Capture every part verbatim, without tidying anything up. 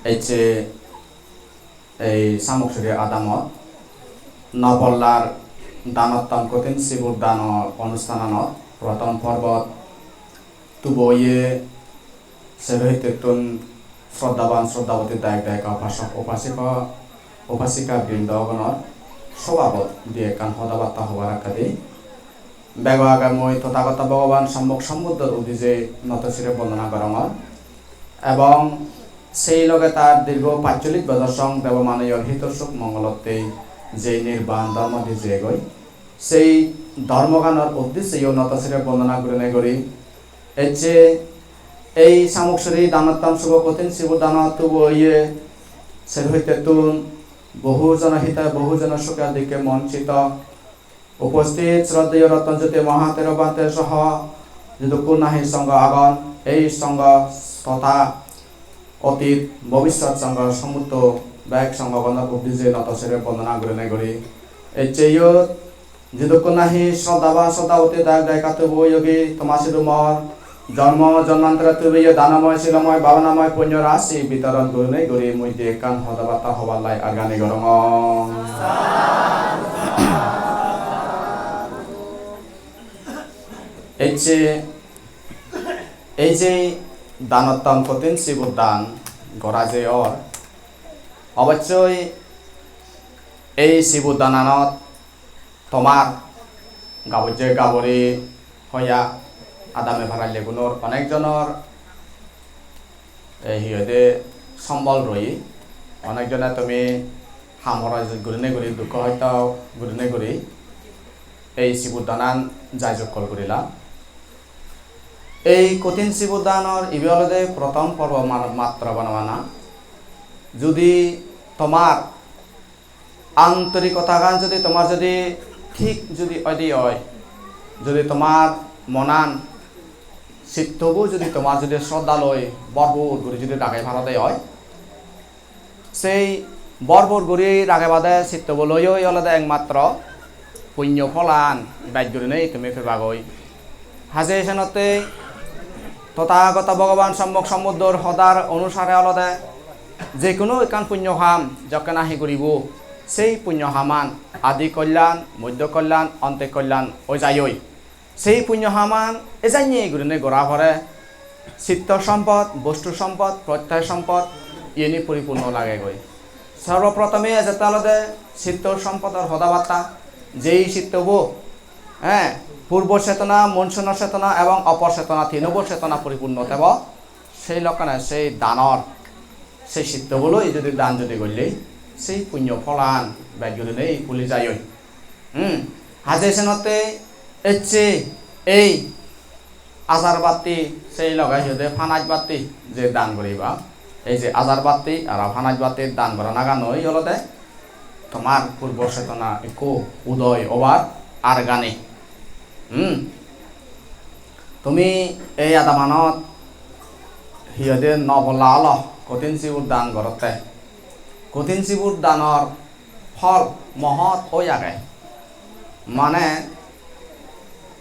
Ecche ei Samuksuri adamot Nopollar danottam kotin sibur dano onusthananot prothom porbot tubo oye serohittettun shraddhaban shraddhaboti dayok dayika upasok upasika upasika brindogonor sobabot di ekkan hoda batta hobar akkedi. Bego age mui Tothagoto Bhogoban Sommok Sombuddhor udije noto sire bondona gorongor. Ebong sei loge tar dirgho pachchollish bojor song debo manuyor hito suk mongolotte je nirban dhormo di jeyegoi, sei dhormoganor uddisseyo noto sire bondona gurinei guri. Ecche ei Samuksuri danottam subo kotin sibur dano tubo oye serohittettun bohu jono hite bohu jono suke dikke monchito uposthit shraddheyo Ratan Jyoti Mahathero Bhante soho jidukkun nahi songho agon, ei songho totha otit bobissot songho somutto bek songhogonor uddije noto sire bondona gurinei guri. Ecche iyot jidukkun nahi shraddhaban shraddhaboti dayok dayika tubo oyogi toma sidu mor jonmo jonmantore tubiye danomoy silomoy bhabanamoy punyo rasi bitoron gurinei guri mui di ekkan hoda batta hobar lai argani gorongor. Ecche ei je danottam kotin sibur dan gora je or, obossoi ei sibur dananot tomar gabujje gaburi hoya adame parallegunor onek jonor ei hi hoide sombol roi, onek jone tumi ham horoj gurinei guri dukko hosto gurinei guri ei sibur danan jai jokkol gurila. Ei kotin sibur danor ibe olode prothom porbo ma-, matro bana bana. Judi tomar antorikotagan judi tomar judi thik judi oide oi, judi tomar monan sittobo judi tomar judi sroddha loi borbor guri judi ragei parode oi, sei borbor guri ragebade sittobo loiyoi olode ekmatro punyo pholan bej gurinei tumi pebagoi. Haje senotte Tothagoto Bhogoban Sommok Sombuddhor hodar onusare olode je hono ekkan punyo ham jokke nahi guribo, sei punyo haman adi kolyan, modhyo kolyan, onte kolyan oi jayoi. Sei punyo haman ejanye gurinei gora pore sitto sompod, bostu sompod, prottoy sompod iyeni puripurno lagegoi. Sorboprothome ejette olode sitto sompodor hoda batta, jei sittobo, eh, purbo chetona, monsuno chetona ebong opor chetona, tinobo chetona puripurno tebo, sei lokkene sei danor, sei sittobo loi judi dan judi golle, sei punyo pholan bej gurinei phuli jayoi. Hmm, haje senotte ecche ei ajar batti, sei loge hi hoide panaj batti je dan guriba, ei je ajar batti aro panaj batti dan goranaganoi olode tomar purbo chetona ekko udoy obar argani. Hmm. Tumi ei adamanot hi hoide no bolla olo kotin sibur dan gorotte. Kotin sibur danor phol mohot oi age. Mane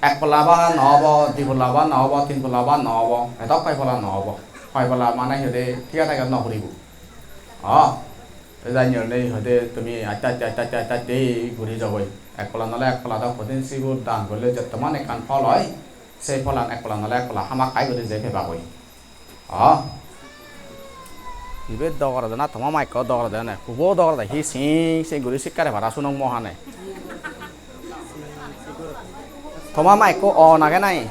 ek polla ba no obo, di polla ba no obo, tin polla ba no obo, edok hoi polla no obo. Hoi polla mane hi hoide thiga thage no puribo. O, te jani hoi hoide tumi aste aste aste aste aste aste guri jogoi. Ek polla nole ek polla do kotin sibur dan gorle jottoman ekkan phol oi, sei pholan ek polla nole ek polla hamakkai guri je pebagoi. O. Ibe dogorode na, toma maikko dogorode ne? Hubo dogorode, hi sing sing guri sikkare para sunong mohane. Toma maikko on age nai?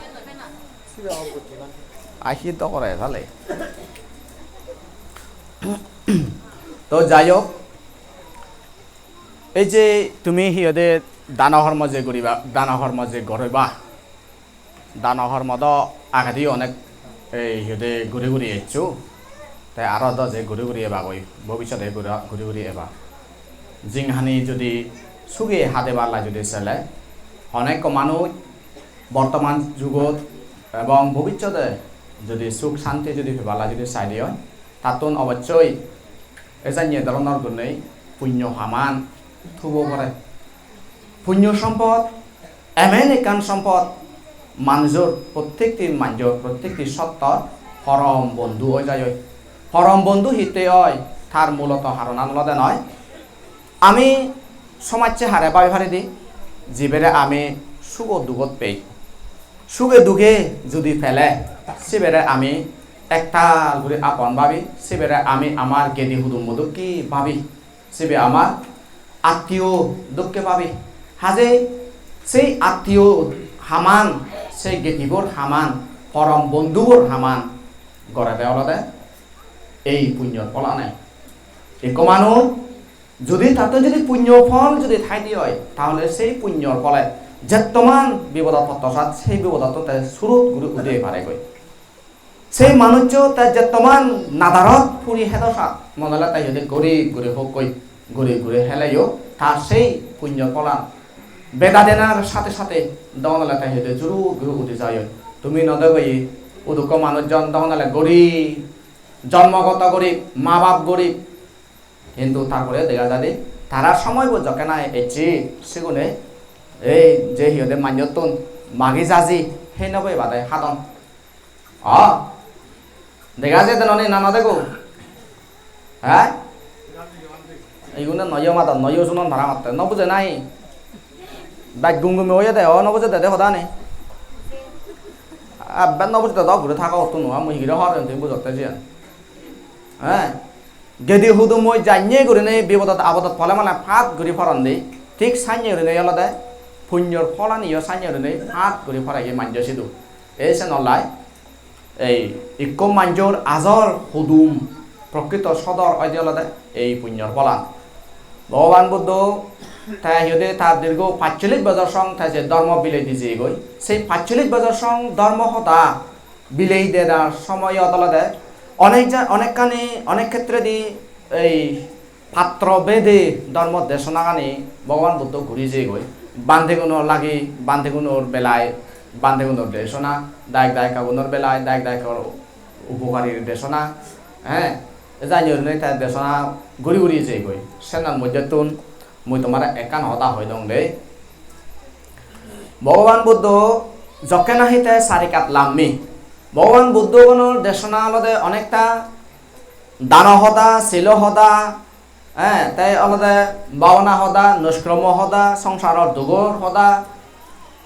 Ai hi dogore sale. To jai hok, ei je tumi hi hoide dano hormo je guriba, dano hormo je goriba, dano hormo do agedi onek ei hi hoide guri guri eccho, te aro do je guri guri ebagoi, bobissote gura-, guri guri eba. Jinghani judi suge hadebar lai judi sele, onekko manuj bortoman jugot ebong bobissote judi suk santi judi pebar lai judi saide oi, tattun obossoi ejanye doronor gurinei punyo haman tubo pore. Punyo sompot emen ekkan sompot manujor, prottekti manujor, prottekti sottor porom bondhu oi jai oi. Porom bondhu hitte oi, tar muloto haronan olode noi. Ami somajje hare babi paridi, jibere ami sugo dugot pei. Suge duge judi pele, sibere ami ektal guri apon babi, sibere ami amar gedi hudummo dokke babi, sibe amar attiyo dokke babi. Haje sei attiyo haman, sei gedibor haman, porom bondhubor haman gorede olode ei punyor pholane. Ekko manuj judi tatte judi punyo phol judi thaide oi, tahole sei punyor phole jettoman bipodot potto sat, sei bipodottun te surut guri udi paregoi. Sei manuccho te jettoman nadarot puri hedo sat, mone ole te iyot guri guri hokkoi, guri guri heleyo, tar sei punyo pholan beda denar sathe sathe dogon ole te iyot juru guri udi jai oi. Tumi no degoi, udukko manujjon dogon ole guri, jonmogoto guri, ma bap guri, hintu tar pore dega jai de, tara somoibo jokke nahi ecche, sigune ei je hi hoide manjottun magi jaji, hei no pebade hadon. O, dega jai de noni na no dego? He? Igune noyo madon, noyo sunon para matte, no buje nahi? Bej gum gumi oye de, o no buje de, de hodani. Abbe no buje de, dok guri thago, ottun no, mui higire hor, tumi bujotte jiyan. He? Gedi hudummo janye gurinei bipodot apodot pole mane phat guri poron de, thik sanye gurinei olode punyor pholaniyo sanye gurinei phat guri porege manjo sidu. Ei sen olai ei ikko manjor ajol hudum prokrito sodor oide olode ei punyor pholan. Bhogoban Buddho te hi hoide tar dirgho pachchollish bojor song te je dhormo bilei di jeyegoi, sei pachchollish bojor song dhormo hoda bilei denar somoyot olode onek ja-, onekkani, onek khetredi ei patro bede dhormo desonagani Bhogoban Buddho guri jeyegoi. Bandeguno lagi, bandegunor belai, bandegunor desona, dayok dayikagunor belai, dayok dayikor upokarir desona, he, e jani gurinei te desona guri guri jeyegoi. Senor moddhettun mui tomare ekkan hoda hoi dong de. Bhogoban Buddho jokke nahi te sarikat lammi, Bhogoban Buddhogunor desona olode onekta dano hoda, silo hoda, eh, te olode bhabona hoda, nuskromo hoda, songsaror dugor hoda,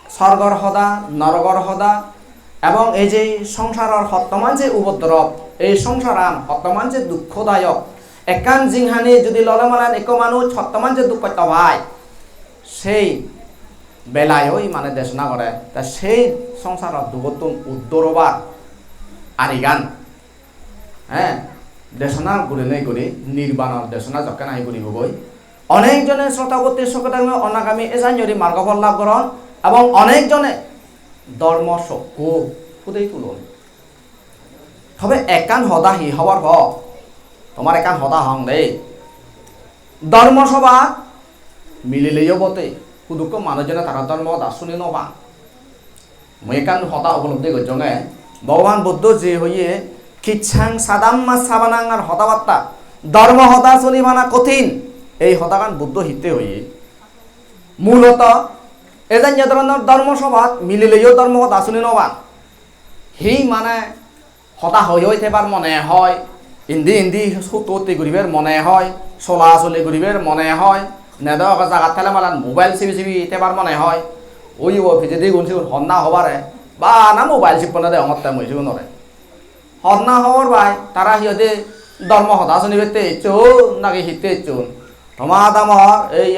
sorgor hoda, norogor hoda, ebong ei je songsaror hottoman je upodrob, ei songsaran hottoman je dukkodayok, ekkan jinghani judi lole malen ekko manuj hottoman je dukkotta pai, sei belai oi mane desona gore, te sei songsaror dugottun uddor obar arigan, he, desona gurinei guri nirbanor desona jokke nahi guribogoi. Onek jone Srotapotti, Sokridagami, Onagami ejan guri margo phol lab goron, ebong onek jone dhormo sokko pudei tulon. Tobe ekkan hoda hi hobor po? Tomar ekkan hoda hong de. Dhormo sobhat milileyo bote, hudukko manuj jone tara dhormo hoda suni no pan. Mui ekkan hoda upolobdi gojjonge, Bhogoban Buddho je hoye, "Kicchang sadhamma savanang" ar hoda batta, dhormo hoda suni pana kothin, ei hodagan Buddho hitte hoye? Muloto, ejan je dhoronor dhormo sobhat milileyo dhormo hoda suni no pan. Hi mane hoda hoi hoi thebar mone hoi, indi indi hutti hutti guribar mone hoi, sola soli guribar mone hoi, nedo ego jagat thele malen mobile sibi sibi thebar mone hoi. Ui ebo pijedi gun sigun honna hobare, bana mobile sippone degongotte mui sigunore. Honna hobor pai, tara hi hoide dhormo hoda sunibatte ecchon naki hitte ecchon? Toma adamor ei,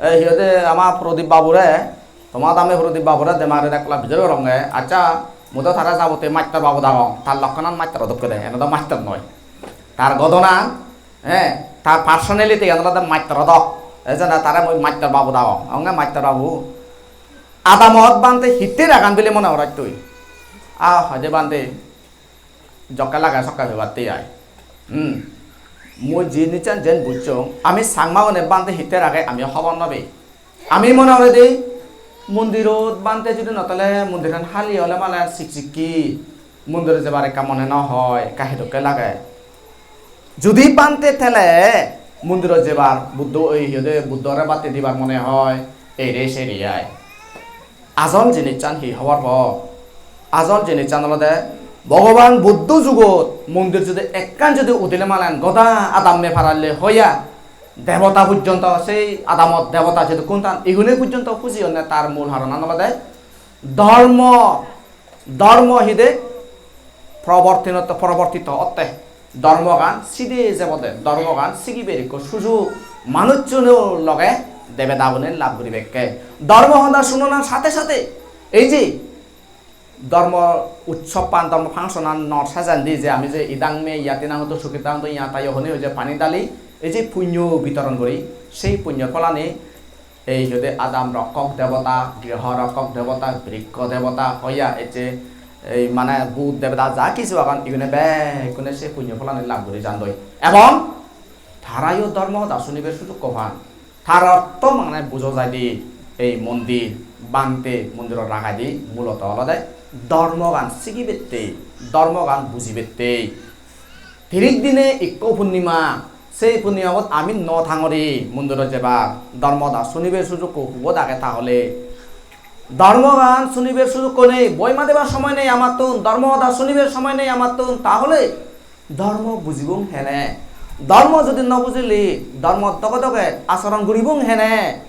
ei hi hoide ama Prodip babure, toma adame Prodip babure demare ekla bijor goronge. Accha, mui do tara jabote mastor babu dagong, tar lokkonan mastoro dokke de, ene do mastor noi. Tar godonan, eh, tar personality gan olode mastoro dok. Ejana tare mui mastor babu dagong. Onge mastor babu, adamot bhante hitte ragan bili mone goroj tui? Ah, hoide bhante, jokke lage sokke pebatte ai. Hmm. Mui jinissan jen bujjong, ami Changmagune bhante hitte rage ami hobor no pei. Ami mone gorede mondirot bhante judi no thele mondirhan hali ole mane siksikki, mondirot jebar ekka mone no hoi, ekka hedokke lage. Judi bhante thele mondirot jebar, Buddho oi hi hoide Buddhore batti dibar mone hoi, eire seire ai. Ajol jinissan hi hobor po? Ajol jinissan olode Bhogoban Buddho jugot mondir jodi ekkan jodi udile malen goda adamme paralle hoya, debota pojjonto, sei adamot debota jedukkun tan, igune pojjonto puji honne, tar mul haronan olode dhormo, dhormo hide probortinotte, probortito otte, dhormogan side jebode, dhormogan sigiber ikko sujog manuchchuno loge debedagune lab guribekke. Dhormo hoda sunonar sathe sathe ei je dhormo utsob pan, dhormo function an nor sejendi, je ami je idang me yati nangoto sukita hontu yata yo hone je pani dali, ei je punyo bitoron guri, sei punyor pholani ei jodi adam rokkok debota, griho rokkok debota, brikko debota, hoya ei je ei mane bhut debota ja kichu agon, igune bekkune sei punyo pholani lab guri jandoi. Ebong tarayo dhormo hoda sunibar sujukko pan. Tar ortho mane bujo jaide ei mondir, bhante mondirot ragaide muloto olode dhormogan sigibette, dhormogan bujibette. Tiris dine ikko purnima, sei purnimagot ami no thangori mondirot jebar, dhormo hoda sunibar sujukko hubot age tahole. Dhormogan sunibar sujukko nei, boima debar somoy nei amattun, dhormo hoda sunibar somoy nei amattun, tahole dhormo bujibong hene? Dhormo jodi no bujile, dhormo doge doge acharon guribong hene?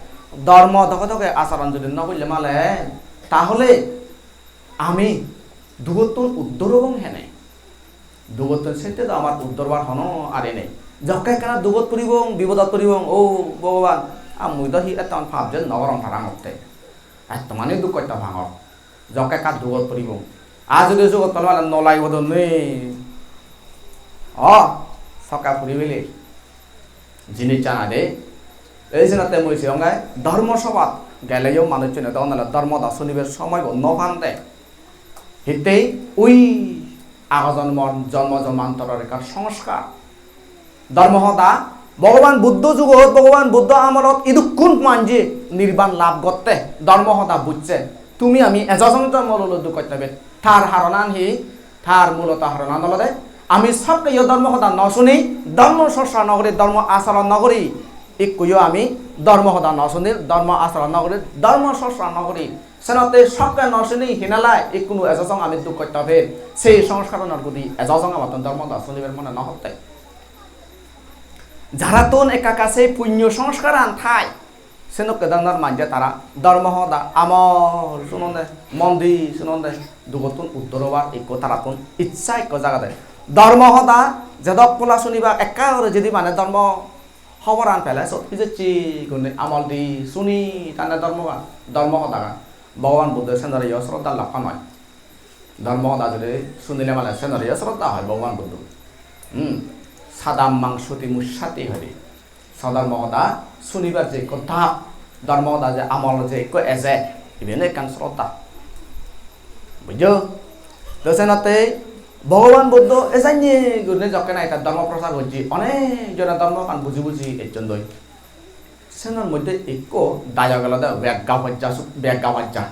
Dhormo doge doge acharon jodi no gurile malen, tahole ami dugottun uddor obong hene? Dugottun sette do amar uddor obar hono ari nei. Jokke ekkena dugot puribong, bipodot puribong, "O Bhogoban, a mui do hi etton pap jen no gorong parangotte. Ettomani duk hosto pangor." Jokke ekka dugot puribong. Ar jodi dugot pale mane no lagibo do nei. O, sokke puri bile. Jinissan age. Ei senotte mui siyonge dhormo sobhat geleyo manuchchune do onole dhormo hoda sunibar somoybo no pande. Hittei ui ago jonmor, jonmo jonmantoror ekkan songskar. Dhormo hoda, Bhogoban Buddho jugot, Bhogoban Buddho amolot idukkun manje nirban lab gotte, dhormo hoda bujje. Tumi ami ejo jonmo jonmo lolo duk gotte be. Tar haronan hi? Tar muloto haronan olode ami sokke yo dhormo hoda no suni, dhormo chorcha no guri, dhormo acharon no guri. Ikkuyo ami dhormo hoda no suni, dhormo acharon no guri, dhormo chorcha no guri. Senotte sokke no suni hinelai ikkunu ejo jong ami duk gotte be. Sei songskaranor gudi ejo jong amattun dhormo hoda sunibar mone no hotte. Jarattun ekka ekka sei punyo songskaran thai, senokke dhoronor manje tara dhormo hoda amol sunonde, mon di sunonde, dugottun uddor obar ikko tarattun iccha ikko jagade. Dhormo hoda jedok pola suniba ekka guri jodi mane dhormo hoboran pele sot pijecche guri amol di suni tane dhormogan, dhormo hodagan. Bhogoban Buddho senore yo sroddha lokkan oi. Dhormo hoda jodi sunile mane senore yo sroddha oi Bhogoban Buddho. Hmm. Sadammang sutimussati hoide. Sodhormo hoda sunibar je ekko dhap, dhormo hoda je amol je ekko eje, iben ekkan sroddha. Bujjo? To senotte Bhogoban Buddho ejanye gurinei jokke nahi ta dhormo prochar gojje, onek jone dhormogan buji buji ejjon doi. Senor moddhe ekko dayok olode Veggapajja su-, Veggapajja.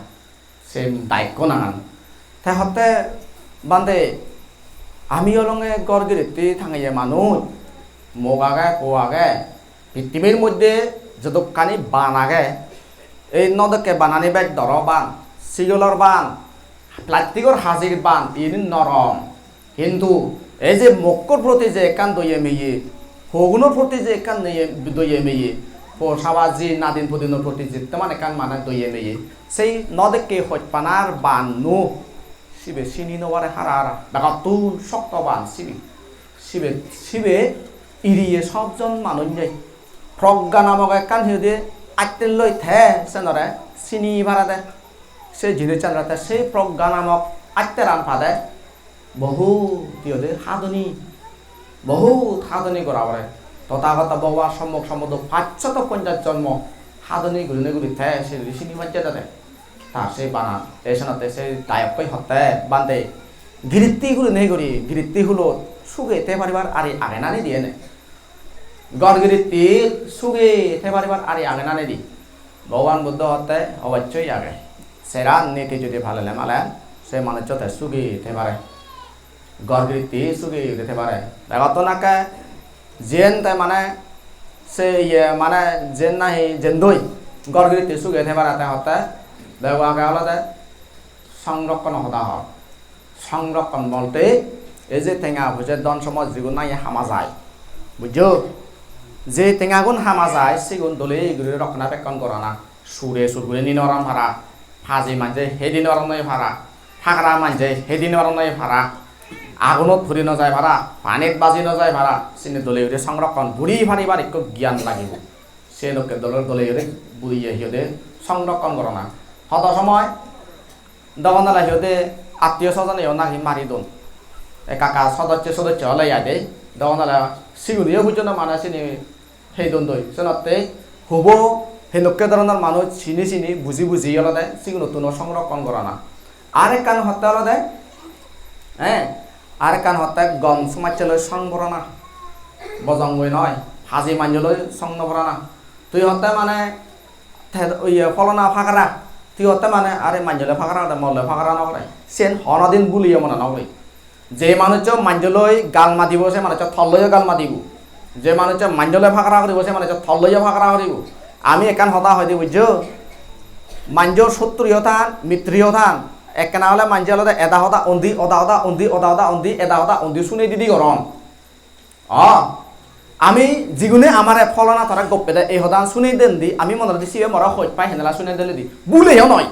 Se dayokko nangan. Te hotte, "Bhante, ami olonge ghor giritti tangeye manuj, mok age, po age, pittimir moddhe jodokkani ban age, ei no dokke banani bej doro ban, sigolor ban, plastigor hajir ban, iyeni norom." Hintu ei je mokkor proti je ekkan doye meye, pogunor proti je ekkan neye, doye meye, po saba ji nadin pudinor proti jettoman ekkan mane doye meye, sei no dekke hojpanar banno sibe sini no pare hara hara. Begottun sokto ban sibe. Sibe, sibe iriye sob jon manuj nei. Progga namok ekkan hi hoide atten loi te senore sini parede. Se jinissan te sei progga namok atteran pade. Bohut iyode hadoni, bohut hadoni gora pore. Tothagoto Bhogoban Sommok Sombuddho pachshoto ponjaj jonmo hadoni gurinei guri te sini, sini pajje dede. Ta se bana, te senotte se dayokkoi hotte, "Bhante, giritti gurinei guri, giritti hulot suge te paribar ari age na nei di ene?" Ghor giritti suge te paribar ari age na nei di? Bhogoban Buddho hotte, "Obossoi age. Seran niti jodi palele malen, se manuccho te suge te pare. Ghor giritti suge te pare." Begottun akke jiyen te mane se iye mane jiyen nahi jendoi ghor giritti suge te pare te hotte, bego age olode songrokkono hoda hor. Songorokkon bolte ei je tenga poije dhon sompot jigun nahi hama jai, bujjo? Je tengagun hama jai sigun dole guri rokkona bekkon gorana, sure sur guri ni noron para, paji manje hedi noron noi para, pagra manje hedi noron noi para, agunot puri no jai para, panit baji no jai para, sini dole guri songorokkon guri paribar ekko gyan lagibo. Se lokke dole dole guri buriye hi hoide songorokkon gorana. Hodo somoy dogonala hi hoide attiyo sojoneyo naki mari don. Ekka ekka sodosse sodosse ole ai de. Dogonala siguniyo pujjono mane sini hei don doi. Senotte hubo hedokke doronor manuj sini sini buji buji olode sigunottun songorokkon gorana. Ar ekkan hotte olode, eh, ar ekkan hotte gom somajje loi song borana. Bojongoi noi, haji manje loi song no borana. Tui hotte mane te, iye, pholona pagra. Tui hotte mane, are manje loi pagra ode, mor loi pagra no gore. Siyen honodin bhuliyo mone no guri. Je manuccho manje loi gal madibo, se manuccho tor loiyo gal madibo. Je manuccho manje loi pagra guribo, se manuccho tor loiyo pagra guribo. Ami ekkan hoda hoi di, bujjo? Manjo sotruyo than, mitriyo than. Ekkena ole manje olode eda hoda undi, oda hoda undi, oda hoda undi, eda hoda undi sunei didi goron. O, ami jigune amare pholona tara goppe de ei hodan sunei dendi, ami mone hoi di sibe more hoj pai henela sunei dele di. Bhuleyo noi.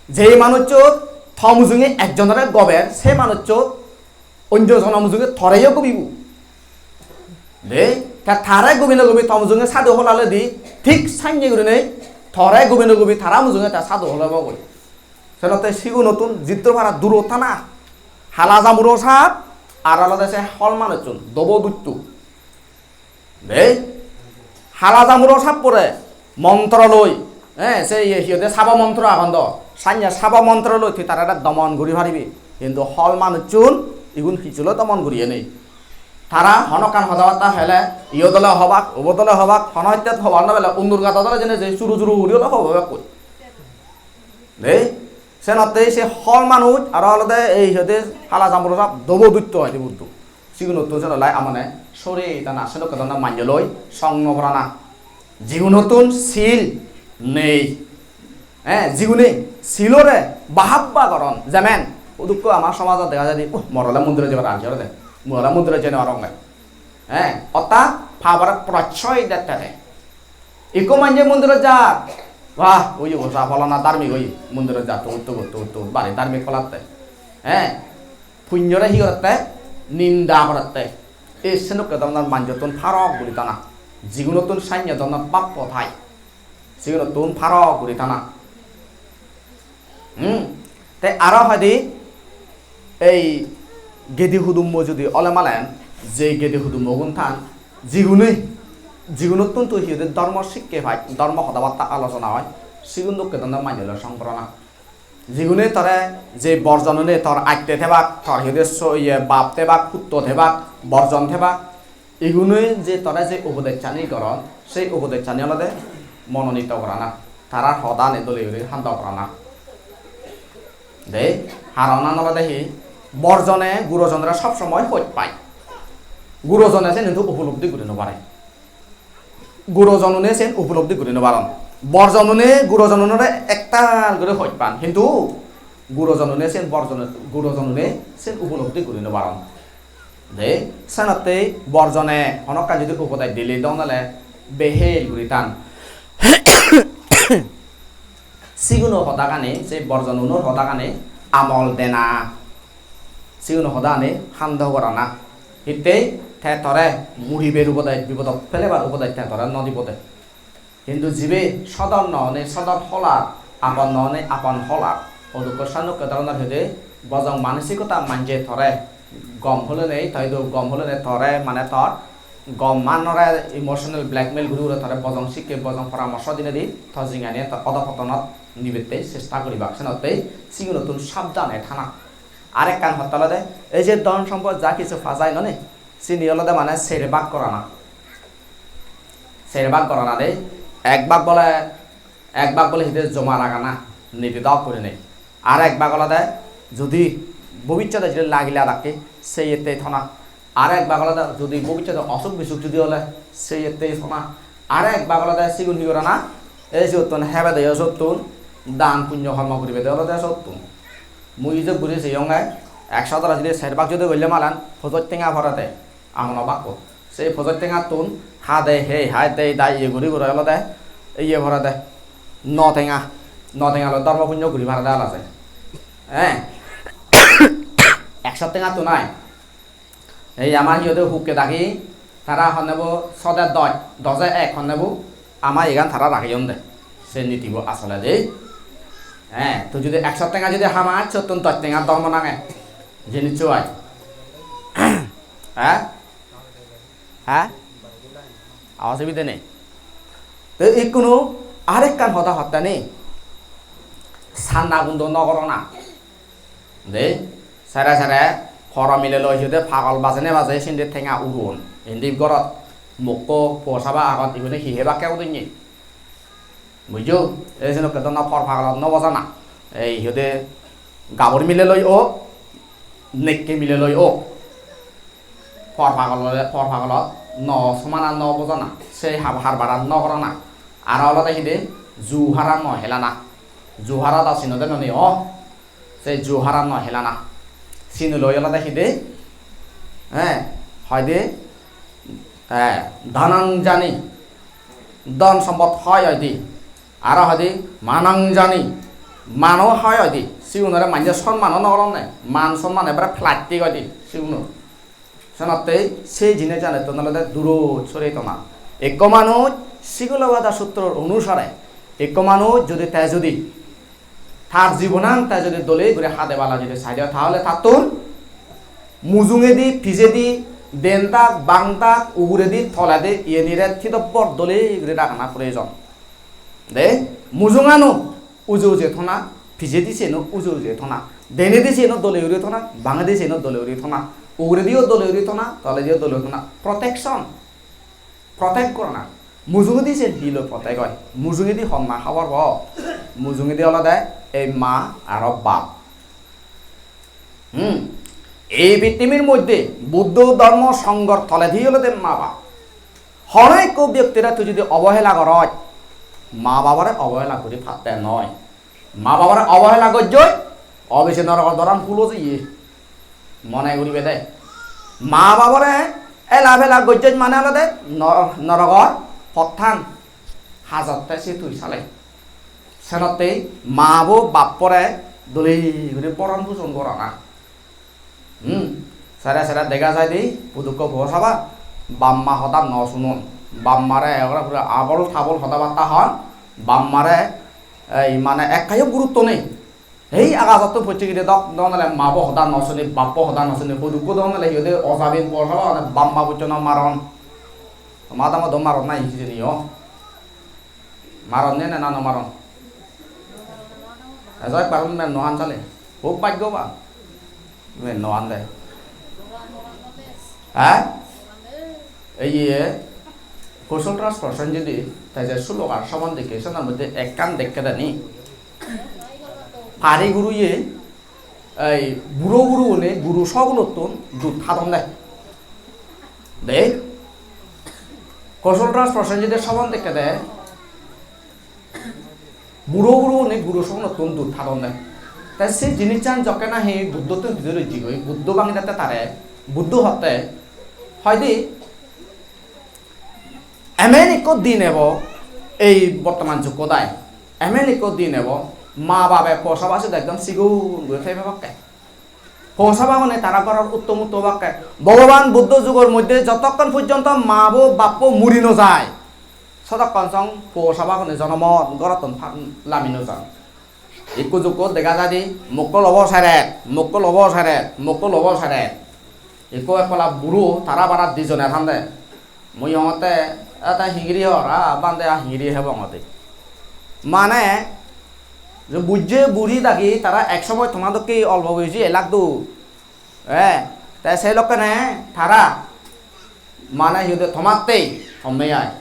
Je manuccho to mujunge ekjonore gober, se manuccho onjo jono mujunge toreyo gobibo. De, ta tare gobi no gobi to mujunge sadu holale di, thik sanye gurinei tore gobi no gobi tara mujunge ta sadu holebo goi. Senotte sigunottun jiddur para durot thana. Hala jamuro sap ar olode se hol manucchun, dobo dutto. Dei, hala jamuro sappore montro loi, eh, se iye hi hoide sabo montro agon do. Sanye sabo montro loi tui tarare domon guri paribi. Hintu hol manucchun igun hissu loi domon guriye nei. Tara honokkan hoda batta hele, iyot ole hobak, ubot ole hobak, hono hitte hobak no pele, undur gadot ole jene je suru suru guri ole hobo bekkun. Dei, senotte se hol manuj aro olode ei hi hoide hala jamuro sap dobo dutto hoide Buddho. Sigunottun senotte amane sore tana, sedokke dhoronor manje loi song no porana. Jigunottun sil nei. Eh, jigune silore bahabba goron. Jemen, udukko ama somajot dega jai de, "Uh, mor ole mondirot jebar range ore de. Mui ole mondirot jei no parong de." Eh, orthat pabore prochchoy dette de. Ikko manje mondirot jar. Wah, oi obo sa pholona dharmik oi. Mondirot jar, to, to, to, to, bari dharmik polatte. Eh, punyore hi gorette? Ninda gorette. Ei senokke dhoronor manjottun parok guri thana. Jigunottun sanye dhoronor bappo thai. Sigunottun parok guri thana. Hmm. Te aro hoide ei gedi hudummo judi ole malen, je gedi hudummogun than, jigune, jigunottun tui hi hoide dhormo sikke pai, dhormo hoda batta alochona oi, sigun dokke dhoronor manje loi song porana. Jigune tore je borjonune tor atte thebak, tor hi hoide so-, iye, bap thebak, putto thebak, borjon thebak, igunoi je tore je upodechchani goron, sei upodechchani olode mononito gorana, tarar hodani dole guri handa gorana. De, haronan olode hi, borjone gurojonore sob somoi hoj pai. Gurojone sen hintu upolobdi guri no pare. Gurojonune sen upolobdi guri no paron. Borjonune gurojonunore ektal guri hoj pan, hintu gurojonune sen borjone, gurojonune sen upolobdi guri no paron. De, senotte borjone honokkan judi upodes dile dong ole behel guri than. Siguno hodagani, se borjonunor hodagani amol dena. Siguno hodagani handa gorana. Hittei te tore muriber upodes, bipodot pelebar upodes te tore no dibode. Hintu jibe sodor no onei sodor holar, apon no onei apon holar, odukko sanukko dhoronor hoide bojong manosikota manje tore gom holenei, toido gom holenei tore mane tor gom manore emotional blackmail guri guri tore bojong sikke, bojong poramorso dinei di tor jinghani tor odopotonot nibette chesta guribak. Senottei sigunottun sabdane thana. Arekkan hotte olode ei je dhon sompot ja kichu pa jai noni, sini olode mane ser bhag gorana. Ser bhag gorana de, ek bhag bole, ek bhag bole hide joma ragana, niti dok gurinei. Ar ek bhag olode judi bobissote judi lagile adakke, seyette thona. Ar ek bhag olode judi bobissote osuk bisuk judi ole, seyette thona. Ar ek bhag olode sigun hi gorana, ei siyottun hebede yo sottun, dan punyo hormo guribede olode sottun. Mui ijeb guri seyonge, ekso tara judi ser bak judi golle malen, pojoj tenga porede, amono bakko. Sei pojoj tengattun hade hei hai dei dai iye guri guri olode, iye porede, no tenga, no tenga loi dhormo punyo guri parede alase. Eh? Ekso tengattun ai. Ei ama hi hoide hukke dagi, tara honne bo sode doj, doje ek honne bo ama iyegan tara rageyon de. Se nitibo asole de. Eh, tui judi ekso tenga judi hamas, sottun doj tenga dhormo nange. Jinissu ai. Eh? Eh? Osubide nei. Te ikkunu arekkan hoda hotte ni. Sanna gundo no gorona. De, sere sere, poro mile loi hi hoide pagol bajene baje sindi tenga uron. Indi gorot mokko po saba agon, igune hi hebakke udinne. Bujjo? Ei senokke donna por pagolot no bojana. Ei hi hoide gabur mile loi ok, nekke mile loi ok. Por pagolore, por pagolot no somana, no bojana. Sei hab-, harbaran no gorana. Aro olode hi de, ju hara no helana. Ju hara da sinode noni o. Se ju hara no helana. Sini loi olode hi de? Eh, hoi de, eh, danang jani. Dhon sompot hoi hoi de. Aro hoi de, manang jani. Mano hoi hoi de. Sigunore manje sonmano no goronne. Man sonman ebare plastic hoi de sigunor. Senottei sei jinis janettun olode durot sorei tona. Ekko manuj Sigolovada sutror onusare, ekko manuj jodi te jodi tar jibonan te jodi dole guri hade bala jodi saide, tahole tattun mujungedi, pijedi, den tak, bang tak, uguredi, toledi, iyenire thidobbor dole guri ragana proyojon. De, mujungano uje uje thona, pijedi seno uje uje thona, denedi seno dole guri thona, bangedi seno dole guri thona, ugurediyo dole guri thona, tolediyo dole guri thona. Protection, protect gorana. Mujungedi sen hi loi protect oi? Mujungedi honna habor po? Mujungedi olode ei ma aro bap. Hmm. Ei pittimir moddhe Buddho dhormo songhor toledi olode ma bap. Hono ekko byektire tui jodi obohela goroj, ma babare obohela guri patte noi. Ma babare obohela gojjoi, obise norogor doran hulo jeye. Mone guribe de. Ma babare ela bela gojjoi mane olode nor-, norogor pottan hajotte se tui sale. Senottei ma bo bappore dole guri poron pujon gorana. Hmm, sere sere dega jai de, pudukko po saba, bap ma hoda no sunon. Bap mare ekkore pura abol tabol hoda batta hon. Bap mare ei mane ekkayo gurutto nei. Ei agajottun pocche gide dok, dok nole ma bo hoda no suni, bap po hoda no suni, pudukko dok nole hi hoide ojabin po saba, mane bap ma boccho no maron. Ma damo do maron nahi hijeni o. Maron ne na, na no maron? Ejo ekbar men no han sale. Hub bhaggoban. Men no han de. Ha? Ei ye, Kosol Raj Prasen jodi, te je slogan soban dekke, senor moddhe ekkan dekke dani. Pari guruye, ei buro gurugune guru sogunottun dud hadon de. De, Kosol Raj Prasen jodi soban dekke de, buro gurugune guru sogunottun dud hadon de. Te se jinissan jokke nahi Buddhottun bidire jigoi, Buddho bangidette tare, Buddho hotte, hoide, emen ekko din ebo ei bortoman jukkot ai. Emen ekko din ebo, ma babe po saba sot ekdom sigon guri thei pebakke. Po sabagune tara goror uttom uttom obakke. Bhogoban Buddho jugor moddhe jotokkon porjonto ma bo bappo muri no jai, sotokkon song po sabagune jonomot gorottun pa-, lami no jan. Ikko jukko dega jai de, mokko lobo seret, mokko lobo seret, mokko lobo seret. Ikko ekkola buro, tara bara dijone thande. Mui hongotte, "A, ta hingiri hor, a, bhante, a hingiri hebong ode." Mane, je bujje buri dagi tara ek somoy toma dokke olpo boyosi elak do. Eh, te sei lokkene tara mane hi hoide tomattei, tomme ai.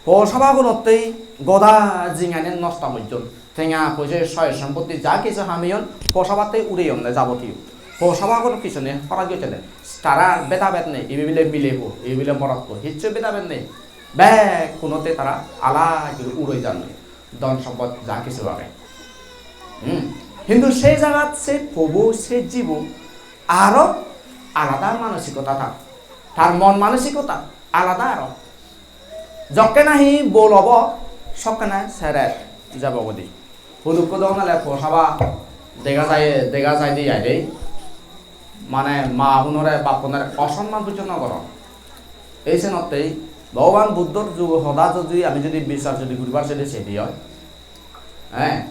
Po sabagunottei goda jingani nosto gojjon. Tenga poije soy sompotti ja kichu hameyon, po sabattei ureyon de jabotiyo. Po sabagun kichu nei, horaj gocche de. Tara beda bed nei, ibe bile mile po, ibe bile morot po, hissu beda bed nei. Bekkunottei tara alaj guri urei jan de. Dhon sompot ja kichu age. Hmm. Hintu se jagat se pobo, se jibo aro alada manosikota tar. Tar mon manosikota alada aro. Jokke nahi bol obo, sokke nahi seret jabo godi. Hudukko dogon ole po saba dega jai, dega jai de ai de. Mane ma hunore, bap hunore osonman pujjo no goron. Ei senottei Bhogoban Buddhor jugo hoda jodi ami jodi bichar jodi guribar sede sedi oi, eh,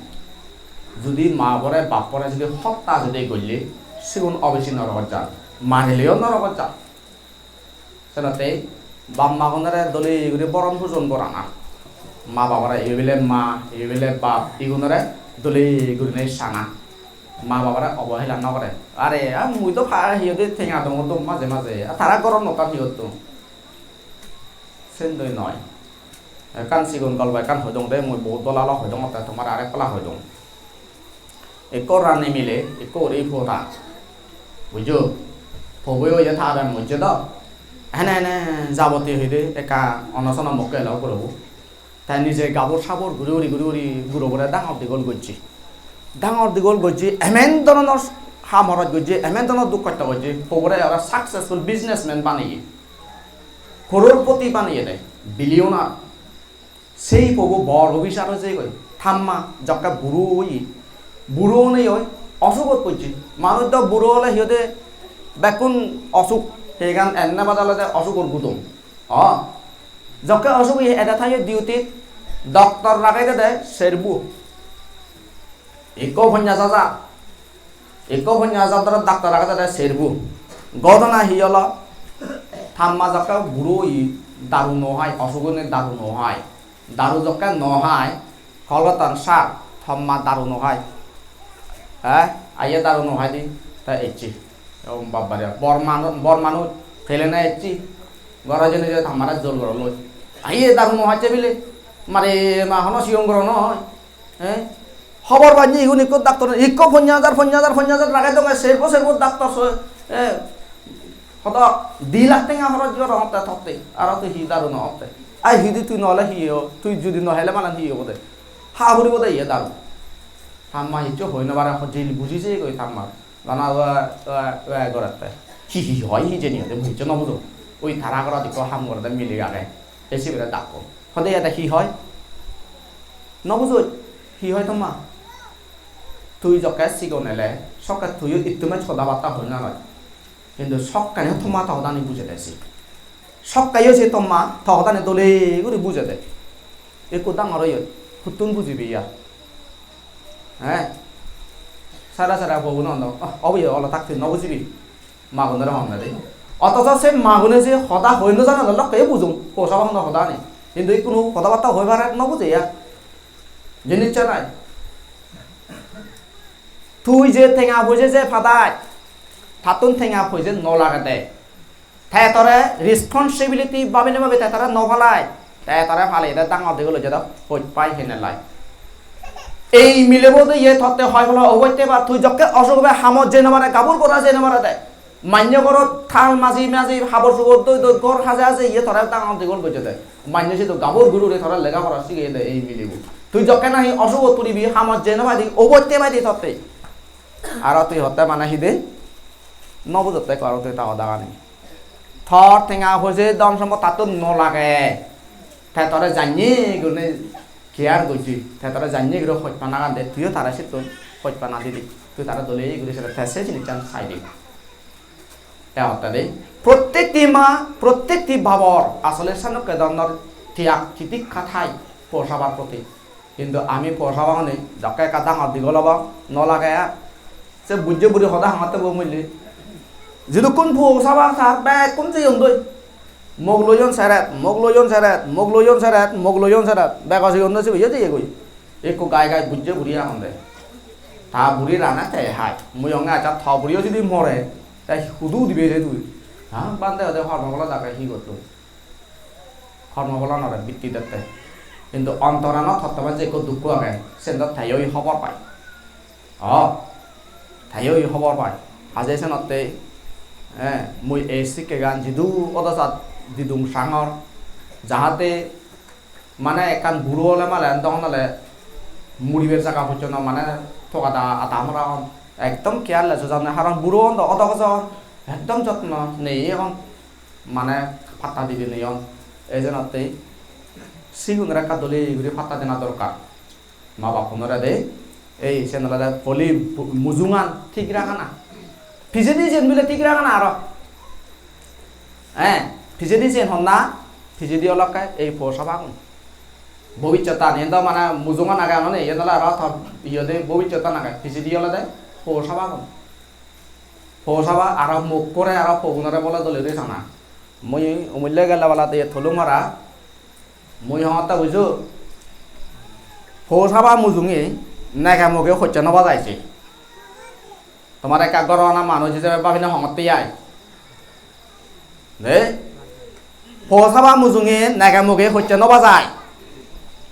jodi ma bore bap bore jodi hotta jodi golle, sigun obisi norogot jar, ma heleyo norogot jar. Senottei bap ma gunore dole guri boron pujon gorana. Ma babore, ibe bile ma, ibe bile bap, igunore dole gurinei sana. Ma babore obohela no gore. Are, a, mui do pa-, hi hoide tenga dong dong maje maje. A, tara goron no tan hi hotto. Sendoi noi. Ekkan sigon golpo ekkan hoidong de, mui bohut dol alo hoidongotte, tomare arek pala hoidong. Ekko rani mile, ekko guri puo ta. Bujjo? Poboyo ye ta ben mujje do. Ene ene jabotiyo hide ekka onosono mokke elo gurobo. Te nije gabur sabur guri guri guri guri gurobore dangor digol gojje. Dangor digol gojje, emen doronor ham horoj gojje, emen doronor duk hosto gojje. Pobore aro successful businessman baneye. Crorepoti baneye de, billionaire. Sei pobo bor officer oi jeyegoi. Tamma jokke buro oye, buro onei oi osugot pojje. Manuj do buro ole hi hoide bekkun osuk, hegan enne bada olode osugor gudum. O, jokke osuk oye, ede thayo duty-t, doctor ragei dede serbo. Ikko ponchas hajar, ikko ponchas hajar dore doctor agede de serbo. Godona hi olo? Tamma jokke buro oye, daru no hai, osugune daru no hai. Daru jokke no hai, Kolkatan sar, tamma daru no hai. Eh, aiye daru no hai di, te ecche. O babbare, bor manu-, bor manuj, pelene ecche. Goro jeinei je tammare jol goro loi. Aiye daru no hacche bile. Mare ma hono sigon goro no oi. Eh? Hobor panye igun ikko doctor, ikko ponchas hajar, ponchas hajar, ponchas hajar ragei donge, serbo, serbo doctor so, eh, hodo di lakh tenga horoj gorongotte totte, aro tui hi daru no otte? Ai hidi tui no ole hi o, tui judi no hele malen hi obo de? Ha puribo de iye daru? Tamma hissu hoi no pare, ho jil buji jeyegoi tamma. Bana ua, ua, ua gorette. Hi hi hoi hijeni hoide mui hissu no bujong. Ui tara gorot ikko ham gorede mile age. Te sibere dakko. Hode ede hi hoi? No bujoj? Hi hoi tomma? Tui jokke sigon ele, sokke tuiyo ittume hoda batta hoi na noi. Hintu sokkene tomma to hodani bujede se. Sokkeyo se tomma to hodani dole guri bujede. Ekku dangor oyot, huttun bujibi ya? He? Sara sara bobo no no. Oh, obo yo olo tak tui no bujibi. Magunore honne de. Othocho se magune je hoda hoi no jane, lokke bujong, po saba honne hoda nei. Hintu ikkunu hoda batta hoi pare no buje ya. Jinis nai. Tui je tenga poije je padai, tattun tenga poije no lagede. Te tore responsibility babine babi te tore no palai. Te tore palei de dangor digol oi jadok, hoj pai hene lai. Ei milebo de iye totte hoi pala obotte ba tui jokke osuk obe hamot jei no pare, gabur gora jei no pare de. Mannyo gorot thal maji maji, habor subor doi doi, gor haje haje iye tore dangor digol gojje de. Mannyo sidu gabur gurure tore lega pora sigeye de ei milebo. Tui jokke nahi osugot puribi, hamot jei no padi, obotte padi totte. Aro tui hotte mane hi de? No bujotte ekko aro tui ta hodagani. Tor tenga poije dhon sompot tattun no lage. Te tore janye gurinei care gojje. Te tore janye guri hojpana gan de. Tuiyo tare sittun hojpana didi. Tui tare dole guri sele te se jinissan sai de. Te hotte de. Prottekti ma, prottekti babor asole sanukke dhoronor tiyag titikka thai po sabar proti. Hintu ami po sabagune jokke ekka dangor digol obong, no lage ar. Se bujje buri hoda hangotte bo mulle. Jidukkun po saba tar bekkun jeyon doi. Mok loyon seret, mok loyon seret, mok loyon seret, mok loyon seret. Bego sigon doi sibe ye jeyegoi. Ekko gai gai bujje buri agon de. Ta buri rana te hai. Mui onge accha ta buriyo judi more, te hudu udibe re tui? Ha, bhante ode hormo bola dage hi gotton? Hormo bolanore bitti dette. Hintu ontoranot hottoman je ekko dukko age, sen do teyo hobor pai. O, teyo hobor pai. Haje senotte, eh, mui ei sikkegan jidu odosat didung sangor, jahate mane ekkan buro ole malen dohon ole Muribar jaga pojjonto mane togada ada mora on. Ekdom careless ojon, haron buro on do, odo gojon. Ekdom jotno nei on. Mane patta dide nei on. Ei jenotte sigunore ekka dole guri patta dena dorkar. Ma bappunore de, ei sen olode poli bu-, mujungan thik ragana. Pijedi jen bile thik ragana aro. Eh, pijedi jen honna, pijedi olokke ei po sabagun. Bobissotan, iyen do mane mujungan age, ano nei, iyen ole aro tor, iye de bobissotan age, pijedi olode po sabagun. Po saba aro mokkore aro pogunore bole dole guri sana. Mui umille gelle balade ye tolung mara. Mui hongotte bujo. Po saba mujunge nege moge hocche no bajai se. Tomar ekka goro ana manuj hijebe babine hongotte ai. De? Po saba mujunge nege moge hocche no bajai.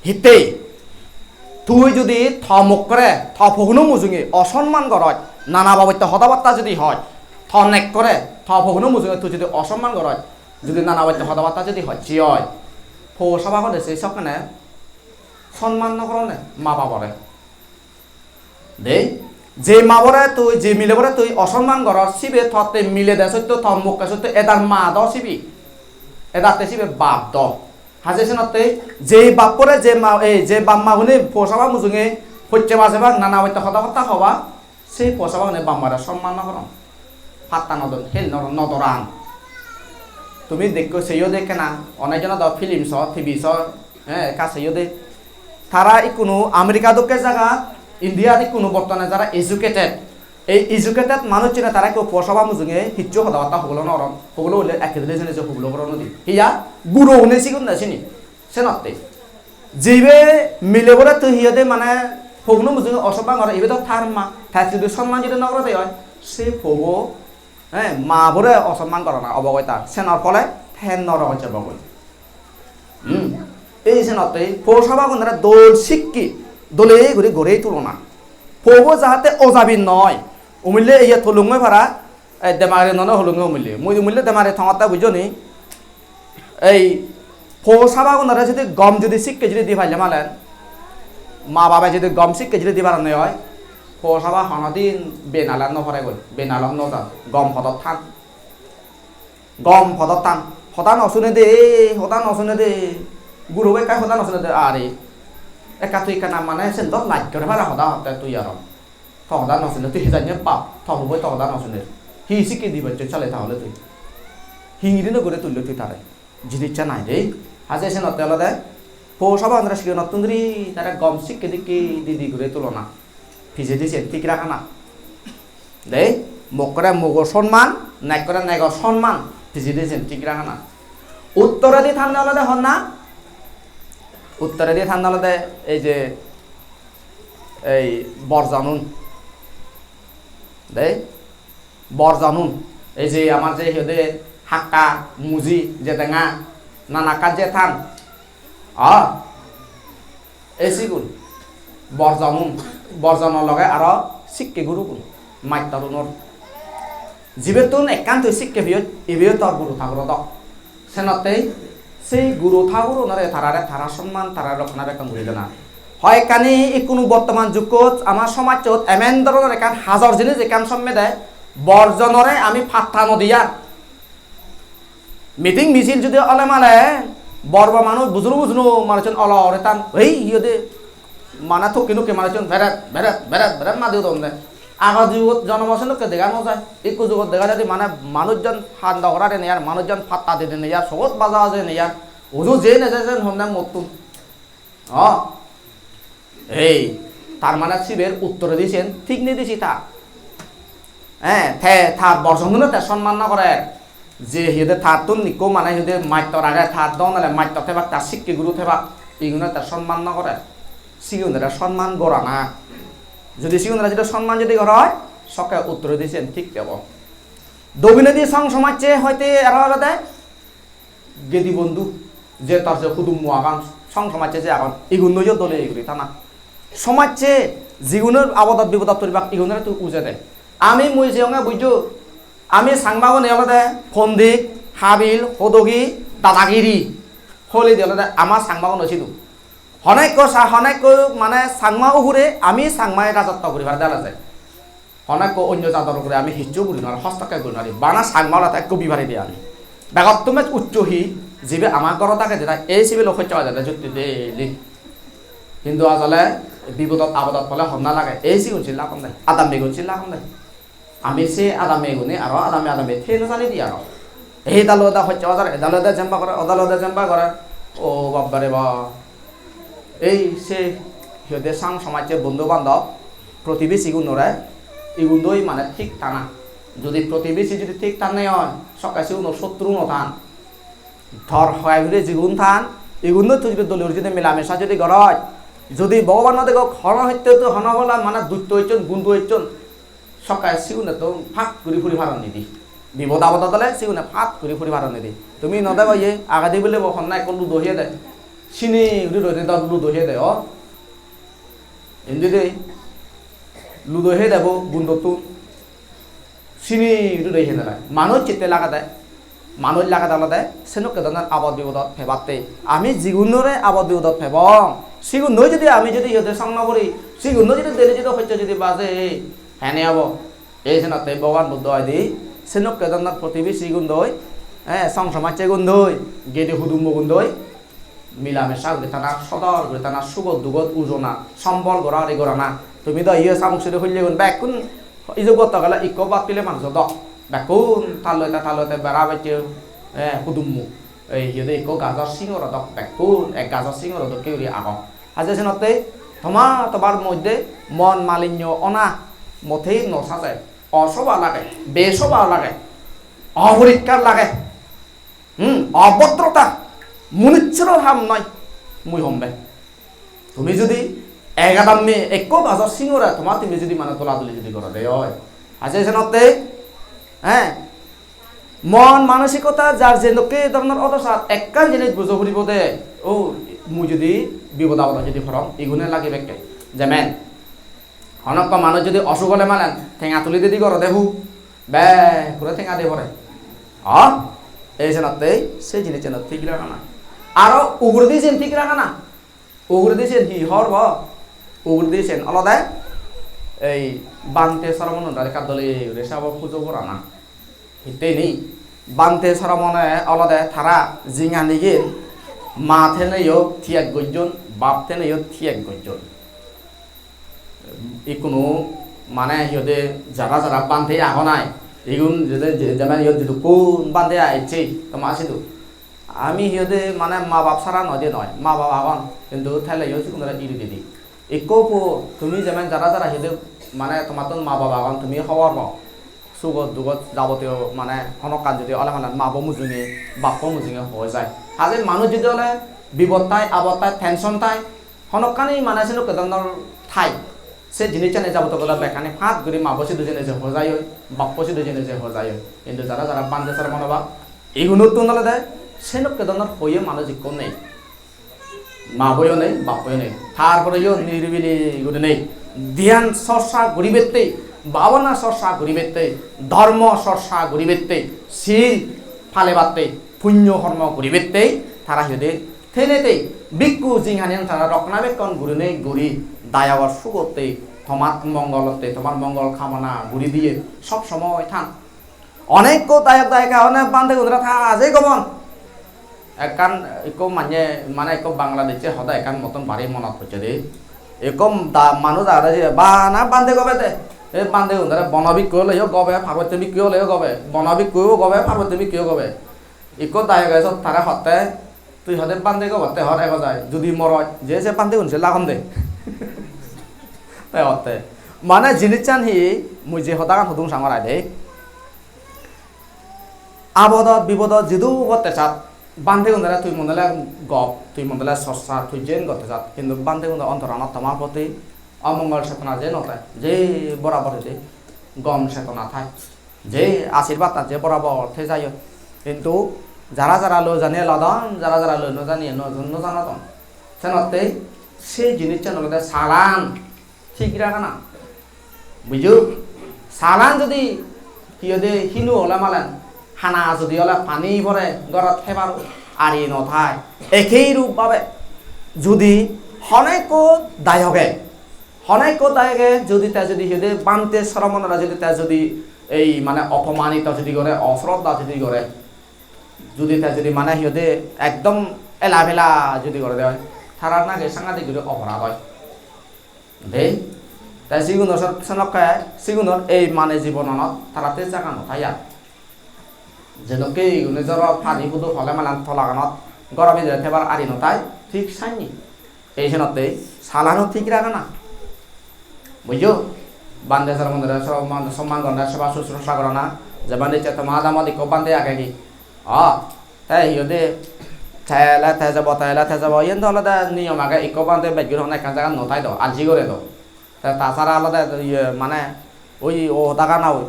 Hitte? Tui judi to mokkore, to poguno mujunge osonman goroj, nana babotte hodabatta judi hoj, to nekkore, to poguno mujunge tui judi osonman goroj, judi nana babotte hodabatta judi hojje oi, po saba hode se sokkene sonman no gorone ma babore. De, je mabore tui, je milebore tui osonman goror, sibe totte mile de sotto, to mokke sotto, edar ma do sibe. Edatte sibe bap do. Haje senotte je bappore, je ma, ei, je bap magune po saba mujunge hocche bajebak, nana babotte hodabatta hobak, se po sabagune bap mare sonman no goron. Patta no don, hel no, no doran. Tumi dekko, seyo dekke na, onek jone do film so, T V so, eh, ekka seyo de. Tara ikkunu America dokke jagat, India ikkunu bortone jara educated, ei educated manuchchune tara ekko po saba mujunge hissu hodabatta hobolo no goron. Hobolo hole ekkere jene je hobolo goron udi. Hiya? Guro hune sigun na sini. Senotte. Jibe milebore tui hiyede mane poguno mujunge osonman gore, ibe do tar ma. Te judi sonman judi no gorode oi, se pogo, eh, mabore osonman gorana obogoi tar. Senor phole te norok jebogoi. Hmm. Ei senotte po sabagunore dol sikke, dole guri gorei tulona. Pobo jahate ojabi noi. Umille iye tolungoi para, ei demagari none hulunge umille. Mui umille demagari tongotte bujoni. Ei po sabagunore judi gom judi sikke judi di palle malen, ma babe judi gom sikke judi di paronne oi, po saba honodin benalan no poregoi, benalot no jan, gom podot than. Gom podot than. Hoda no sunede, hoda no sunede. Gurobo ekka hoda no sunede, are. Ekka tui ekkana mane sen do laj gore para hoda hotte tui aro. To hoda no sune, tui hi janye bap, to boboi to hoda no sune. Hi sikke di bacche sale tahole tui? Hingiri no gure tulle tui tare? Jinissan nai de. Haje senotte olode po saba onore sigonottun duri tare gom sikke dikke di di guri tulona. Pijedi sen thik ragana. De, mokkore mogo sonman, nekkore nego sonman, pijedi sen thik ragana. Uttoredi thanne olode honna? Uttoredi thanne olode ei je, ei borjonun. De, borjonun. Ei je amar je hi hoide hakka, muji, jedenga, nana ekka je than. A, ei sigun borjonun, borjonor loge aro sikke gurugun, mattorunor. Jibettun ekkan tui sikke piyoj, ibeyo tor guru thaguro dok. Senottei sei guru thagurunore tarare tara sonman, tarare rokkona bekkon guri dena. Hoyekkani ikkunu bottoman jukkot ama somajjot emen dhoronor ekkan hajor jinis ekkan sommede, borjonore ami patta no diyar. Meeting misil judi ole male bor bor manuj bujunu bujunu manuchun olo ore tan, ei iyode mane tokki nukki manuchun beret beret beret beret madi udonde. Ago jugot jonomo senokke dega no jai. Ikko jugot dega jai de mane manujjon handa gorare nei ar, manujjon patta dide nei ar, sogot baja baje nei ar. Uju je neje sen honne mottun. O, ei, tar mane siber uttoredi siyen thik nei disi ta. Eh, te tar borjongunore te sonman no gore. Je hi hoide tattun ikko mane hi hoide mattor age, tar do nole mattor thebak, tar sikke guru thebak, igunore te sonman no gore. Sigunore sonman gorana. Jodi sigunore jodi sonman jodi gora oi, sokke uttoredi siyen thik pebo. Doginedi song somajje hoite aro olode gedi bondhu, je tar je hudummo agon, song somajje je agon, igunnoyo dole guri thana. Somajje jigunor abodot bibodot poribak, igunore tui uje de. Ami mui jeyonge bujjo, ami Changmagune olode pondit, habil, hodogi, dadagiri. Holide olode ama Changmaguno sidu. Hono ekko sa-, hono ekko mane Changma ugure ami Changmai rajotto guri pare dela jai. Hono ekko onyo jador ugure ami hissu guri nw pari, hostokkep guri nw pari. Bana Changma olode ekko bibari de ami. Begottun bej uccho hi, jibe ama gorot agede tai, ei sibe loi hocche bajede jotti daily. Hintu ajole bipodot apodot pole honna lage, ei sigun sil lagonde, adammegun sil lagonde. Ami se adammegune aro adamme adamme thei nw jani di aro. Ei dalo da hocche bajar, ei dalo da jemba gore, o dalo da jemba gore. O babbare ba. Ei se hi hoide sang somajje bondhu bandhob, protibesigunore, igundoi mane thik thana. Jodi protibesi jodi thik thanne oi, sokke sigunor sotru nw than. Tor hoyai hure jigun than, igun do tui jodi dole guri jodi milamisa jodi goroj, jodi Bhogoban no degok, hono hitte tui hono bola mane dutto ecchon, gundu ecchon, sokke sigune to phat guri puri paron nidi. Bipod apod ole sigune phat guri puri paron nidi. Tumi no dego ye, agedi bile bo honna ekko ludo heye de. Sini guri roi de do ludo heye de, o. Indi de ludo heye de bo gundottun. Sini guri roi heye de. Manuj hitte lagede. Manuj lagede olode senokke dhoronor apod bipodot pebatte. Ami jigunore apod bipodot pebong, sigunno jodi ami jodi iyot song nw puri, sigunno jodi daily jodi hocche jodi baje, hene obo? Ei senotte Bhogoban Buddho hoide senokke dhoronor protibesigun doi, eh, song somajjegun doi, gede hudummogun doi, milamisa guri tana, sodor guri tana, sugot dugot ujona, sombol gora guri gorana. Tumi do iye samuk suri hullegun bekkun ijog gotto gele ikko bhat pile manujo dok. Bekkun talloi te talloi te bera bacche, eh, hudummo. Ei hi hoide ikko gajor singoro dok, bekkun ek gajor singoro dokke guri agon. Haje senotte toma tomar moddhe mon malinyo ona mothei nw saje, osoba lage, besoba lage, oporikkar lage. Hmm, obhodrota, munucchoro ham noi, mui hom be. Tumi jodi ek adamme ekko gajor singore toma tumi jodi mane doladoli jodi goro de oi, haje senotte, eh, mon manosikota jar jenokke dhoronor odosat ekkan jinis bujo puribo de, o, mui jodi bipod apodot jodi porong, igune lagibekke. Jemen, hono ekko manuj jodi osuk ole malen tenga tuli dedi goro de hu, bekkune tenga de pore. O, ei senotte se jinissan thik ragana. Aro uguredi jen thik ragana. Uguredi siyen hi hor bo? Uguredi siyen olode ei bhante soromonore ekka dole guri sabo pujo gorana. Hitteni bhante soromone olode tara jinganigen ma theneyo tiyag gojjon, bap theneyo tiyag gojjon. Ikkunu mane hi hoide jara jara bhante agon ai, igun jede je-, jemen iyot jidukkun bhante ai ecche toma sidu. Ami hi hoide mane ma bap sara noi de noi, ma bap agon, hintu teleyo sigunore iri didi. Ikko po tumi jemen jara jara hi hoide mane tomattun ma bap agon, tumi hobor po. Sugot dugot jabotiyo mane honokkan jodi ole mane mabo mujunge, bappo mujunge hoi jai. Haje manuj jodi ole bibot thai, abot thai, tension thai, honokkani mane senokke dhoronor thai. Se jinissani jabotiyo goda bekkani phat guri mabo sidu jene je hojai oi, bappo sidu jene je hojai oi. Hintu jara jara bhante sara monobhab, igunottun olode senokke dhoronor hoye manuj ikko nei. Ma boyo nei, bappoyo nei. Tar poreyo niribili gurinei dhyan chorcha guribatte, bhabona chorcha guribatte, dhormo chorcha guribatte, sil palebatte, punyo hormo guribatte, tara hi hoide tenete bhikkhu jinghaniyan tara rokkhonabekkon gurinei guri dayogor sugotte, tomar mongolotte, tomar mongol kamona guri diye sob somoy than. Onekko dayok dayika, onek bhantegunore ta ajei gomon. Ekkan ikko manye, mane ikko Bangladeshe hoda ekkan mottun bari monot pocche de. Ikko da-, manuj agede je bana bhante gobe de. Ei bhantegunore bono bhikkhu oleyo gobe, Parbotti bhikkhu oleyo gobe, bono bhikkhu gobe, Parbotti bhikkhu gobe. Ikko dayoge sot tare hotte, "Tui hode bhante gobotte hor ego jai, judi morot, je se bhantegun se lagon de." Te hotte. Mane jinissan hi, mui je hodagan hodung sangor ai de. Abodot bibodot jidu gotte sat, bhantegunore tui mone ole gop, tui mone ole sorsa, tui jen gotte sat, hintu bhantegunore ontoranot toma poti omongol chetona je no thai, je borabor hide gom chetona thai, je asirbattan je borabor thei jai oi. Hintu jara jara loi janiye lodon, jara jara loi no janiye no, no janodon. Senotte se jinissan olode salan thik ragana. Bujo? Salan jodi hi hoide hinu ole malen, hana jodi ole pani pore, gorot hebar ari no thai. Ekei rup bhabe jodi Hono ekko dayoge, hono ekko dayoge jodi te jodi hi hoide bhante sromonore jodi te jodi ei mane opomanito jodi gore, osroddha jodi gore, jodi te jodi mane hi hoide ekdom elapela jodi gore de oi, tarar nage sangadik guri oporad oi. De, te sigunor so-, senokke sigunor ei mane jibonanot taratte jaga no thai ar. Jedokke igune joro pani pudo pole mane tolaganot goro bidire thebar ari no thai, thik sanne. Ei senotte salano thik ragana. Bujjo? Bhante sromonore somman, somman gorana, seba susrusha gorana. Je bhante icche toma adamot ikko bhante age gi. O, te hi hoide, te ele te jabo, te ele te jabo. Iyen do olode niyom age, ikko bhante bej guri hono ekkan jagat no thai do, alsi gore do. Te ta sara olode iye mane oi o hoda gana oi.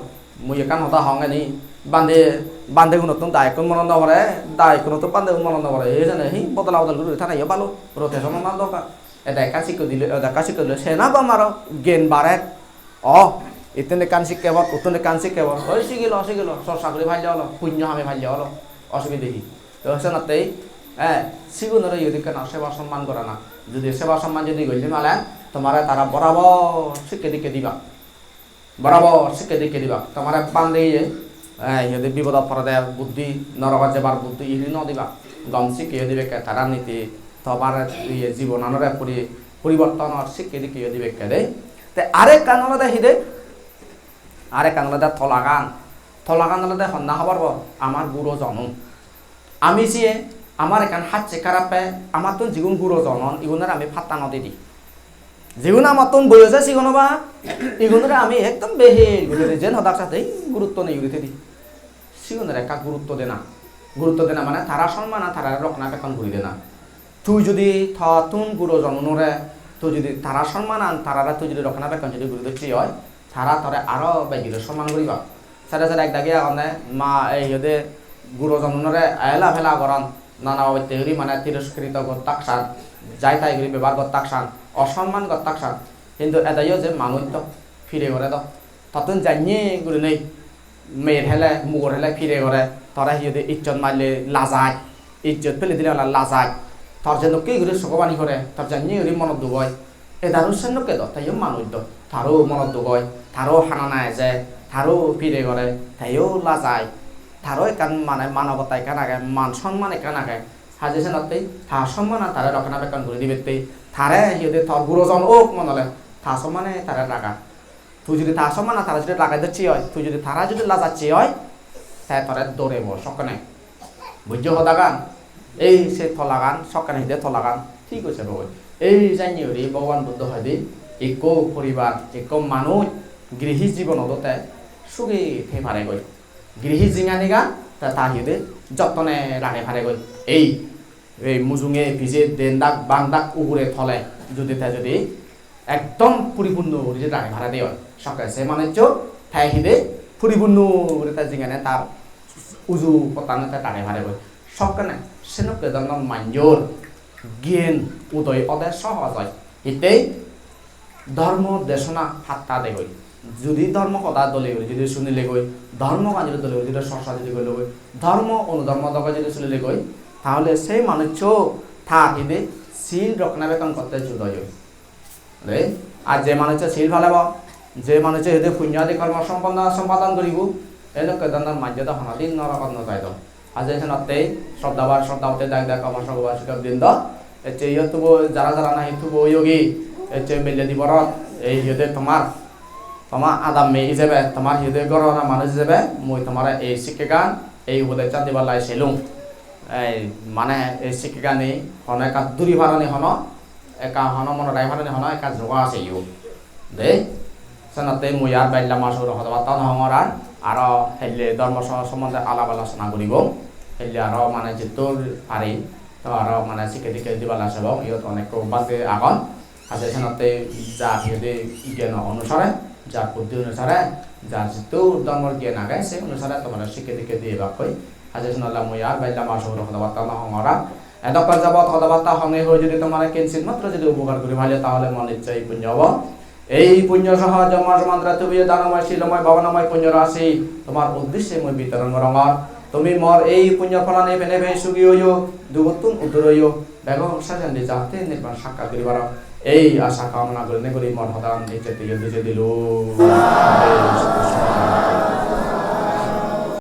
Mui ekkan hoda hong eni, bhante, bhantegunottun dayokkun monot no pore, dayokkun bhantegun monot no pore. Ei jene hi bodola bodol guri thaneyo bhalo, rotation onan dorkar. Ede ekkan sikke dile, ede ekkan sikke dile, sena gom aro gyan barer. O, ittun ekkan sikke por, uttun ekkan sikke por. Oi sigilo, sigilo, chorcha guri palle olo, punyo hami palle olo, osubide hi? To senottei, eh, sigunore iyot ekkan seba somman gorana. Jodi seba somman jodi golle malen, tomare tara borabor sikke dikke diba. Borabor sikke dikke diba. Tomare bhante iye, eh, iyot bipodot porede buddhi, norogot jebar buddhi, iri no diba. Gom sikke dibekke tara niti, tomar iye jibonanore puri-, puribortonor sikke dikke dibekke de. Te arekkan olode hi de? Arekkan olode tolagan. Tolagan olode honna hobor bo? Amar gurojonun. Ami siye, amar ekkan hacche harappe, amattun jigun gurojon on, igunore ami patta no didi. Jigun amattun boyose sigon oba, igunore ami ekdom behel guri jen hodak sate gurutto nei guri thedi. Sigunore ekka gurutto dena. Gurutto dena mane tara sonmanan tarare rokkona bekkon guri dena. Tui jodi tottun gurojonunore, tui jodi tara sonmanan tarare tui jodi rokkona bekkon jodi guri docche oi, tara tore aro bej guri sonman guriba. Sere sere ek dagi agonde, ma, ei, hi hoide, gurojonunore ela pela goron, nana babotte guri mane tiroskirito gottak san, jai tai guri bebohar gottak san, osonman gottak san. Hintu edeyo je manuj do, pire gore do. Tottun janye gurinei mer hele, mugor hele pire gore, tore hi hoide ijjot malle lajai. Ijjot pele dile ola lajai. Tor je dokke guri sogobani gore, tor janye guri monot duk oi. Edaru sen dokke do, teyo manuj do. Taro monot duk oi, taro hanana eje, taro pire gore, teyo lajai. Taro ekkan mane manobotta ekkan age, man sonman ekkan age. Haje senotte ta sonmanan tare rokkona bekkon guri dibette, tare hi hoide tor gurojon ok mone ole, ta sonmane tare raga. Tui jodi ta sonmana tara jodi lagai docche oi, tui jodi tara jodi lajacche oi, te tore dorebo sokkene. Bujjo hodagan? Ei se tolagan, sokkene hide tolagan, thik oi sebo goi. Ei janye guri Bhogoban Buddho hoide, ikko poribar, ikko manuj grihi jibonot o te sugi thei pare goi. Grihi jinganigan te ta hide jottone rage pare goi. Ei, ei mujunge pije den dak bang dak ugure tole jodi te jodi ekdom puripunno guri je ragei pare de oi. Sokke se manuccho te hide puripunno guri te jingene tar uju pottano te ragei pare goi. Sokkene senokke dhoronor manjor gyan udoy ode sohoj oi. Hittei dhormo desona patta de goi. Judi dhormo hoda dole guri judi sunile goi, dhormo gan judi dole guri judi chorcha judi golle goi, dhormo onudhormo doge judi sunile goi, tahole sei manuccho tar hide sil rokkona bekkon gotte judoi oi. Re, ar je manuccho sil palebo, je manuccho hide punyo adi kormo sompadon, sompadon guribo, ei dokke dhoronor manje do honodin norogot no jai do. Haje senotte sroddhaban sroddhaboti dak dak upasok upasika brindo, ecche iyo tubo jara jara nahi tubo oyogi, ecche belle diborot, ei iyode tomar, tomar adamme ijebe, tomar iyode gorona manuj ijebe, mui tomare ei sikkegan, ei upodesan dibar lai selung. Ei mane ei sikkegani hono ekka duri paroni hono, ekka hono monot rai paroni hono ekka joga ase iyo. De, senotte mui ar bej lamba suguri hoda batta no hongor ar, aro helle dhormo so-, sombonde alap alochona guribong. Helle aro mane jittur pari, to aro mane sikke dikke dibala sebong, iyot onekko bhante agon. Haje senotte jar hiyede gyan onusare, jar buddhi onusare, jar jittur dhormor gyan age, se onusare tomare sikke dikke diyebakkoi. Haje senotte mui ar bej lamba suguri hoda batta no hongor ar. Edokkon jabot hoda batta honge hoi jodi tomare kinchit matro jodi upokar guri paile tahole mon icche ei punyo obo. Ei punyo soho jonmo jonmantore tumiyo danomoy, silomoy, bhabonamoy punyo rasi tomar uddesye mui bitoron gorongor. Tumi mor ei punyo pholani penei pei sugi oyo, dugottun uddor oyo, bego sajendi jate nirban sakkat guri paro. Ei asa kamona gurinei guri mor hodan ecche tiye dije dilung.